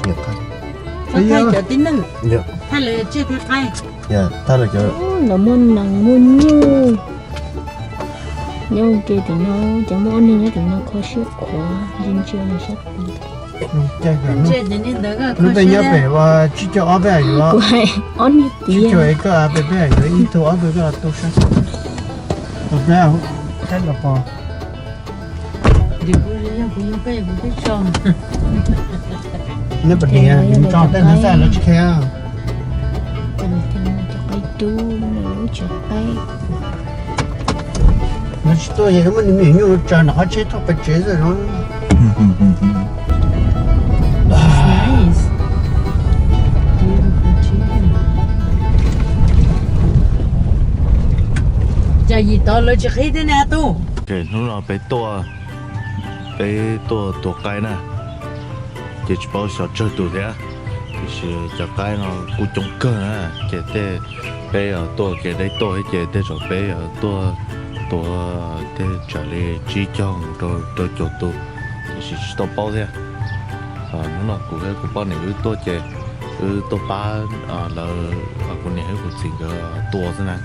Thaij cov tib neeg, thaij lawv tsiaj thiab qaib. Lawv muaj nees muaj nyuj. Nyob ke tim no, cov muaj ob niag nyob tim no kho siab qhuav, ntsia ntsia nws sab tid. Lub peb nyob pem ua tsib caug ob peb yuav, kuv hais ob niag tias, peb yuav ib tug ob tug koj tu sab. Peb, peb los pom. Neb pom diam, tso tej no xaj lawv tsis qhia. Lawv tsis tuaj, yog muaj nws me nyuam nyuj tsaws nram qhov tsheb tuaj pem tsev xwb no. Cas yim tod lawv tsis qhib thiab ne tub? Hnub no peb tuaj, peb tuaj tua qaib na, ces tsis paub xyov tsawg tus thiab, tiam sis cov qaib no kuj coob kawg na, ces tej peb tuaj kev deb tuaj thiab ces tej zaum peb tuaj tua tej tsam li tsib caug mus rau rau caum tus, tiam sis tsis tau paub thiab. Hnub no kuv thiab kuv poj niam wb tuaj ces wb tuaj pab lawv, kuv niam thiab kuv txiv nkawd tua xwb na,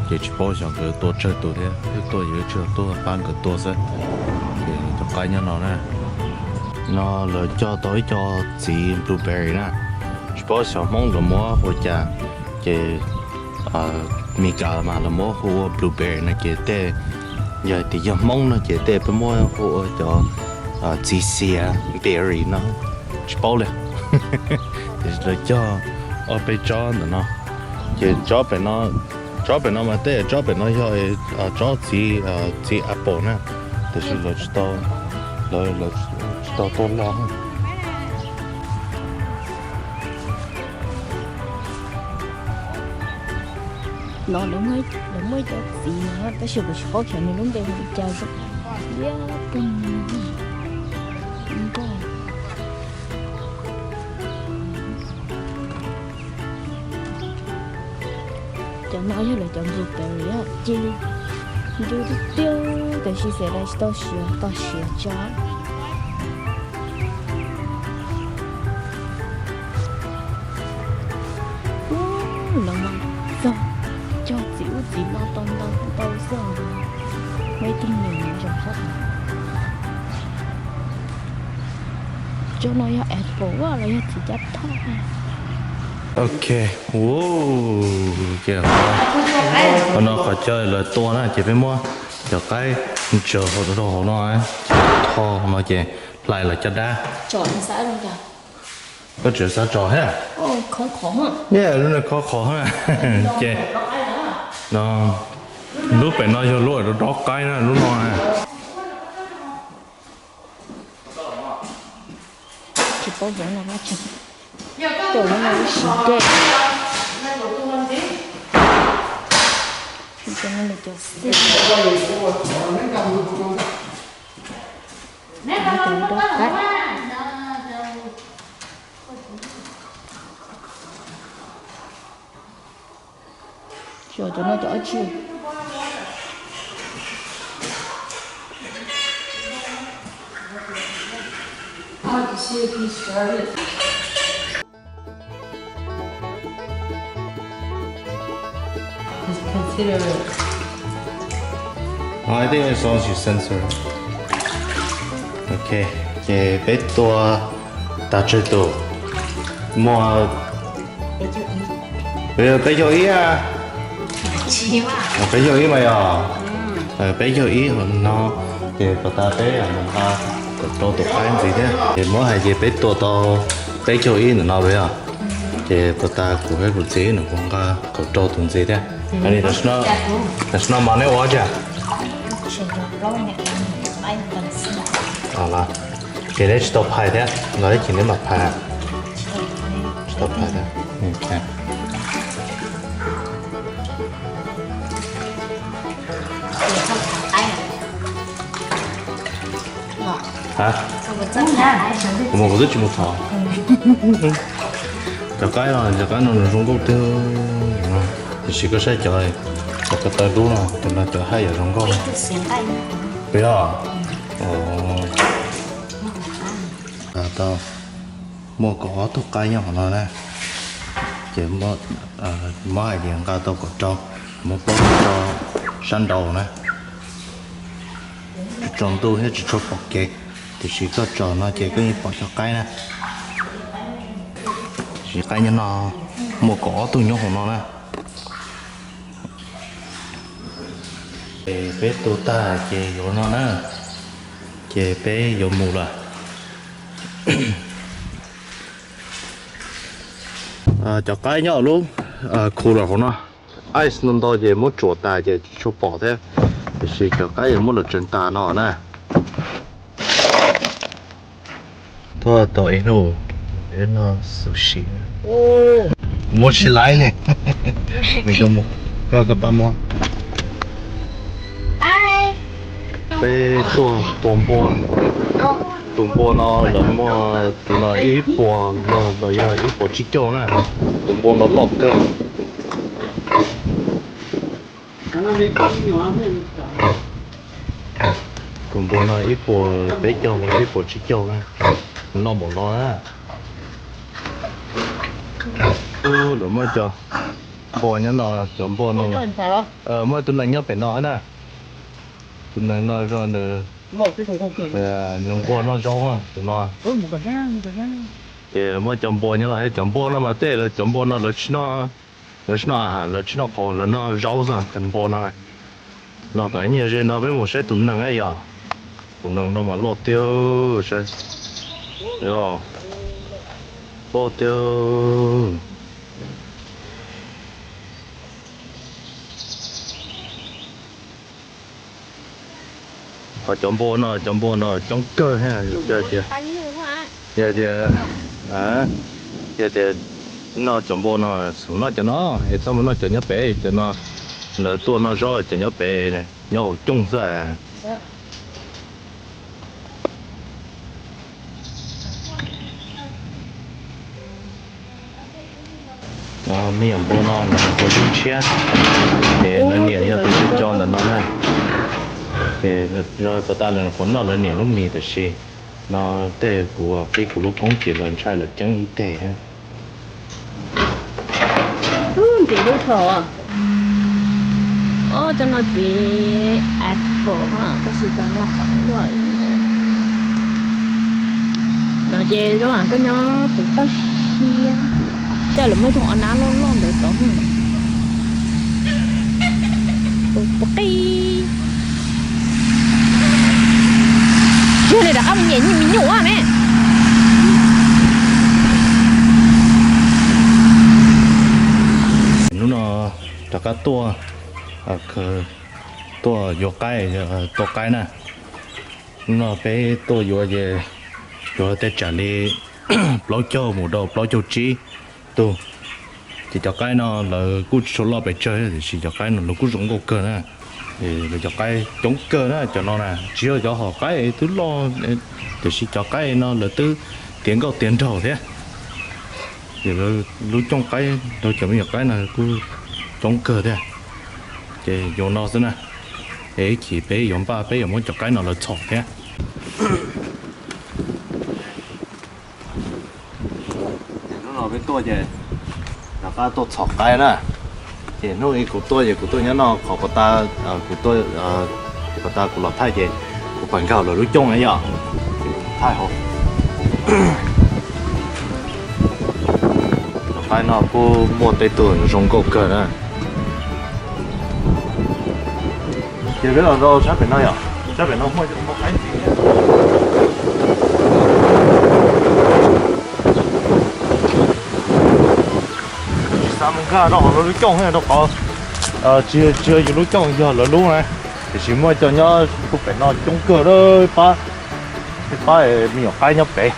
ces tsis paub xyov nkawd tua tsawg tus thiab, wb tuaj ces wb tsuas tuaj pab nkawd tua xwb. Ces cov qaib nyob no na, no lawv cog tau ib co txiv blueberry na, tsis paub xyov Hmoob lawv muab hu cas, ces Meskas mas lawv muab hu ua blueberry no ces tej, yog tias yog Hmoob no ces tej peb muab hu ua cov txiv xiav berry no, tsis paub li. Tiam sis lawv cog ob peb tsob ntawm no, ces tsob pem no, tsob pem no mas tej tsob pem no yog tsob txiv, txiv apple na, tiam sis lawv tsis tau, lawv tsis tau tuaj loj. No lawv muaj ib co txiv no tab sis kuv tsis paub xyov nws lub npe hu li cas. Liab pug nkauj. Cov no yog lawv cov blueberry ces ncw tiag tiag, tab sis xav tias tsis tau siav, tau siav tso. Ub, lawv mas txog cog txiv ub txiv no tau ntau ntau xwb os. Muaj ib tug nws zoo sab. Tsob no yog apple los yog txiv cab thoj. Ok, qhov no qhov chaw lawv tua na ces peb muab cov qaib ntsaws hauv rau hauv no, tho no ces hlais los caj dab. Koj tseem xav tso thiab? Niaj lub no khov khov na. Ces no, lub pem no yog lub dob qaib na, lub no na. Tsis paub cov no dab tsi. Cov no siv dej. Cov no cov xij. Cov dob qaib. Xyov cov no cov dab tsi. Consider it. Oh, I think it's all your sensor. Ok, ces peb tua tas tsawg tus? Muaj peb caug ib a. Peb caug ib mas yog, peb caug ib hauv no, ces puas tas peb mus nqa kaum rau tus qaib ntxiv thiab. Ces muab hais ces peb tua tau peb caug ib ntawm no yog, ces puas tas kuv thiab kuv txiv nws puas nqa kaum rau tus ntxiv thiab. Tam sim no mas neb ua cas? Ces neb tsis tau phais thiab, los ib chim neb mam phais. Tsis tau phais thiab. Kuv mas kuv twb tsis mus thov. Cov qaib no, cov qaib no nws zoo nkauj tiag. Tiam sis koj saib cov, cov ko taw dub no, cov no cov haj yam zoo nkauj. Puas yog? Tau. Muaj kaum ob tug qaib nyob hauv no na, ces muab hais tias nqa tau kom rau, muab paub rau sab nraud na. Tsaus ntuj thiab tsis tshua pom kev, tiam sis koj tsom no ces koj yeej pom cov qaib na. Tiam sis qaib nyob no muaj kaum ob tug nyob hauv no na. Ces peb tu tag ces yuav no na, ces peb yuav mus lawm. Cov qaib nyob lub khu los hauv no, ice ntau ntau ces muab tsuam tas ces tsis tshua pom thiab, tiam sis cov qaib muab los tseev tas no na. Tuaj tau ib hnub no xu si, muab tsis laib li. Koj pab muab. Peb tuaj tua npua, tus npua no lawv muaj tus no ib puas, no yog ib puas tsib caug na, tus npua no loj kawg. Tus npua no ib puas peb caug, ib puas tsib caug na, loj npaum no na. Lawv muaj cov npua nyob no, cov npua no, muaj tus nees nyob pem no na. Tus nees no nws nquag noj zaub tus no. Ces muaj cov npua nyob no, cov npua no mas tej lawv cov npua no lawv tsis noj, lawv tsis noj, lawv tsis noj qhauv, lawv noj zaub xwb cov npua no. No tom nyiaj ze no peb mus saib tus nees yom. Tus nees no mas loj tiag, loj tiag. Ho cov npua no, cov npua no coob kawg thiab. Yog tias, yog tias noj cov npua no, xub noj cov no es txhob mus noj cov nyob pem, cov no lawv tuaj noj zaub, cov nyob pem nyob hauv cooj xwb. Me nyuam npua no nws kuj tshiab tshiab, ces lawv niam yog tus co ntawm no na. Ces puas tas lawv kuj noj lawv niam lub mis, tab sis no tej kuv qhib kuv lub koob ces lawv ntshai lawv ceeb ib teg. Ntim lub thaum, o, cov no txiv apple, tab sis cov no qhov luaj. No ces zoo am koj nyob tus toj siab, coj lawv muab tus o nab loj loj ntawd tod. Puas qi, yog li rov qab mus nyiam nyiam me nyuam me. Hnub no rov qab tuaj, tuaj yuav qaib, tua qaib na. Hnub no peb tuaj yuav ces yuav tej tsam li plaub caug mus rau plaub caug tsib tug. Ces cov qaib no lawv kuj tsis tshua loj pes tsawg, tiam sis cov qaib no lawv kuj zoo nkauj kawg na. Lawv cov qaib coob kawg na, cov no na tsis yog cov hom qaib twb loj, tiam sis cov qaib no lawv twb tiav nkauj tiav nraug thiab. Lub cooj qaib rau cov me nyuam qaib no kuj coob kawg thiab. Ces yuav no xwb na, es ib chim peb yuav npaj peb yuav muab cov qaib no lawv txhom thiab. Ces hnub no peb tuaj ces rov qab tuaj txhom qaib na. Ces hnub ib kuv tuaj ces kuv tuaj nyob no, qhov puas tas kuv tuaj, puas tas kuv los thaij ces kuv pais nkag lawv lub cooj na yom. Ces kuv thaij hauv. Cov qaib no kuj muaj tej tug zoo nkauj kawg na. Ces peb los rau sab pem no yom, sab pem no muaj cov npua qaib ntxiv thiab. Tsis xav mus nkag rau hauv lawv lub cooj thiab, rau qhov tsis yog yus lub cooj, yog lawv lub na. Tiam sis muaj cov nyob puag pem no coob kawg, pab, pab me nyuam qaib nyob pem.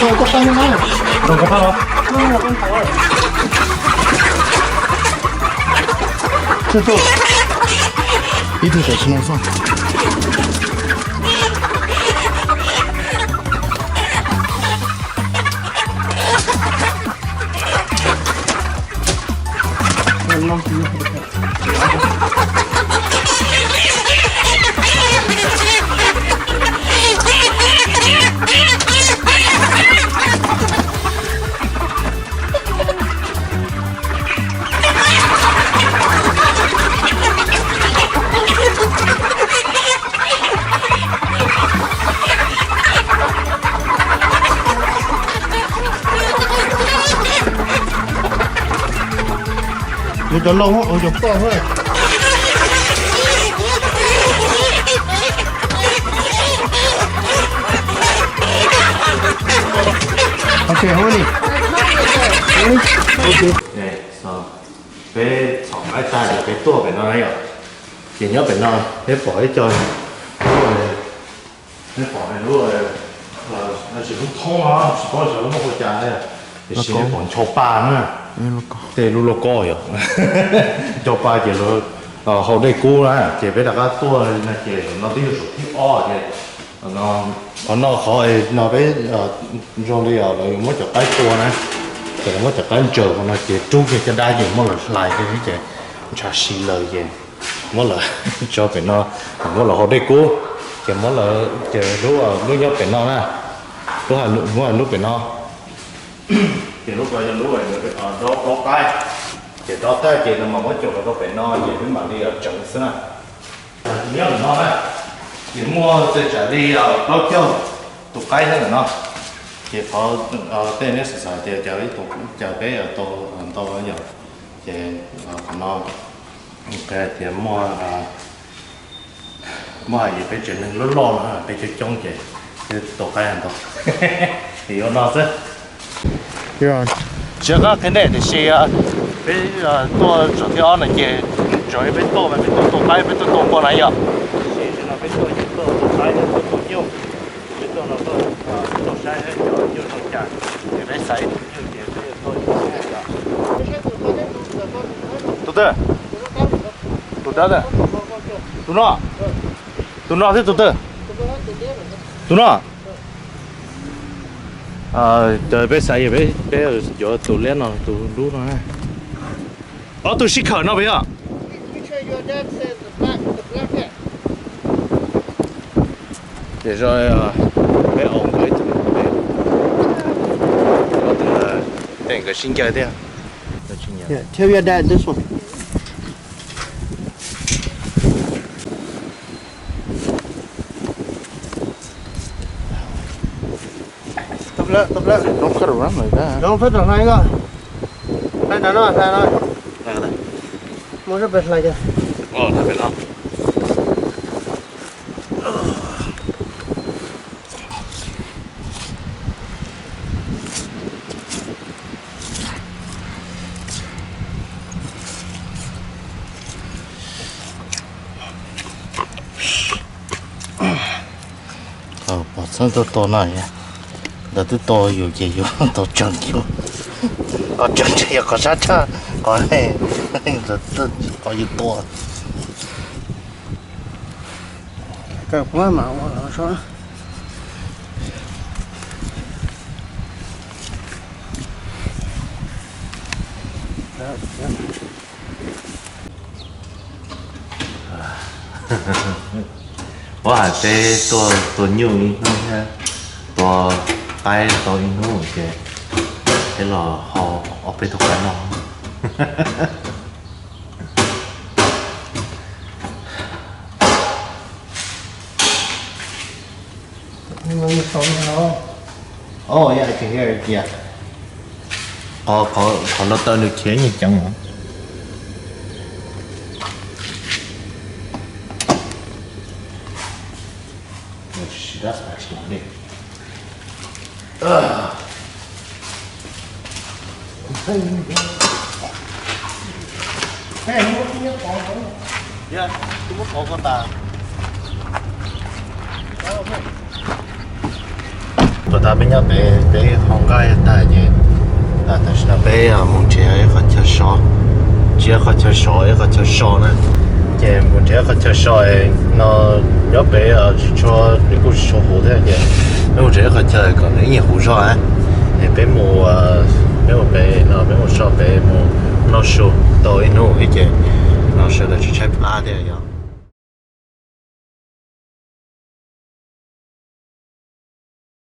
Rau koj pab no na. Rau koj pab no. Tswj tuaj. Ib tug tam sim no xwb. Ua cov loj, ua cov poj. Ok, hau li. Ok. Peb txhom qaib tag ces peb tuaj pem no na yom. Ces nyob pem no peb pom ib co, peb pom lub, lub thoob no tsis paub xyov lub npe hu cas, tiam sis peb pom ncho pa na. Tej lub lauj kaub yom. Ncho pa ces lawv haus dej kub na, ces peb rov qab tuaj no ces no twb yog zaum thib ob ces qhov no qhov no peb zoo li lawv yuav muab cov qaib tua na, ces lawv muab cov qaib ntsaws qhov no ces rub kiag caj dab ces muab lawv hlais kiag ces ntshav si lawm ces muab lawv tso pem no, muab lawv haus dej kub, ces muab lawv, ces lub, lub nyob pem no na, lub, muab lub pem no, ces lub ko yog lub dob qaib, ces dob tag ces no mas muab coj los rau pem no ces peb mam li tseev xwb na. Nyob ntawm no na, ces muaj tej tsam li plaub caug tus qaib nyob ntawm no, ces qhov tej neb xav xav tias cas ib tug cas peb tau ntau yom, ces qhov no tias muaj, muaj hais tias peb tsev neeg loj loj no peb coob coob ces peb tau qaib ntau. Ces yuav no xwb. Tsis qab qhia nej tiam sis peb tuaj zaum thib ob no ces zaum peb tuaj mas peb tuaj tua qaib, peb tuaj tua npua na yom. Tiam sis no peb tuaj yeej tuaj tua qaib, tuaj tua nyuj, peb tuaj no tuaj saib cov nyuj zoo cas, ces peb xaiv ib tug nyuj ces peb yuav tuaj ib tug nyuj yom. Tus twg? Tus dawb, tus no, tus no thiab tus twg? Tus no. Peb xaiv, peb yuav tus liab no, tus dub no. Ob tug sib khawm no puas yog? Ces peb au nkawd ib tug, ob tug tej nkawd sib ncaws thiab. Yeah, tell your dad this one. Don't cut around like that. Hlais rau no, hlais no. Muab rau pem hlais kiag. Pom txheeb tuaj tua no, ntawd twb tua yus ces yus tau tseem yus, qhov tseem yog qhov sab tshaj, qhov qhov yus tua. Muab hais peb tuaj tua nyuj ib hnub thiab tua qaib tau ib hnub ces peb los hau ob peb tug qaib noj. Oh, yeah, I can hear it, yeah. Qhov, qhov, qhov no taw nws khiav nyiag ceev os. Tuaj tas, Peb nyob pem, peb haus nqaij tag ces tam sim no peb mus nrhiav ib qhov chaw so, tsis yog qhov chaw so, ib qhov chaw so na. Ces mus nrhiav qhov chaw so no nyob pem tsis tshua, nws kuj tsis tshua huv thiab ces peb mus nrhiav ib qhov chaw kom nws ib nyuag huv zog na. Es peb mus, peb mus pem no, peb mus so pem mus noj su tau ib hnub thiab ces no sawv daws tsis tshaib plab thiab yog.